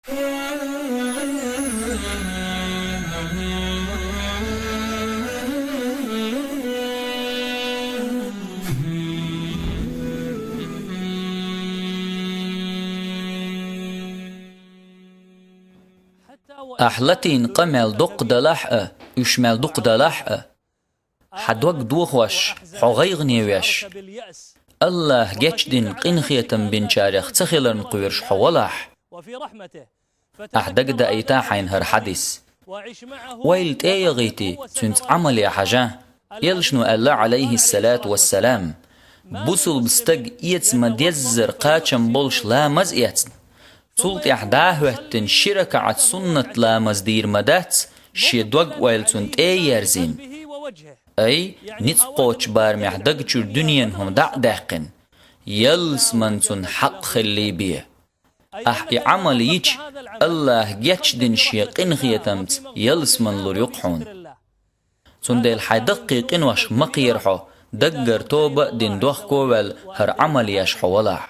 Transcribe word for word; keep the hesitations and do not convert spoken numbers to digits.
Ахь латийна къамел доккха далахь а, уьш мел дукха далахь а, хьан дог дохош, хьо гӀайгӀане веш, АллахӀа гечдина къинхетам бинчарех ца хиларна кхоьруш хьо валахь, ахь дагадаийтахь хьайна хӀара хьадис. Ойла тӀе а яхийтий, цуьнца Ӏамале хьажа. Элчано аьлла, Ӏалайхиссалату вассалам: «Бусулба стаг эца ма-деззара кхачам болуш ламаз эцна, цул тӀаьхьа дӀа а хӀоьттина ши ракаӀат суннат ламаз дийр ма дац, шен дог-ойла цунна тӀе а ерзийна. Ай, ницкъ кхочучу барамехь даг чуьра дуьненан хӀума дӀа а даьккхина, ялсаманин цунна хьакъ хилале бен». Ахь и Ӏамал йича, АллахӀа гечдина шен къинхетамца ялсамани лур ю-кх хьуна. Цундела хьайн даккхий къинош ма кхера хьо, даггара тоба а дина дохко а ваьлла, хӀара Ӏамал еш хьо валахь.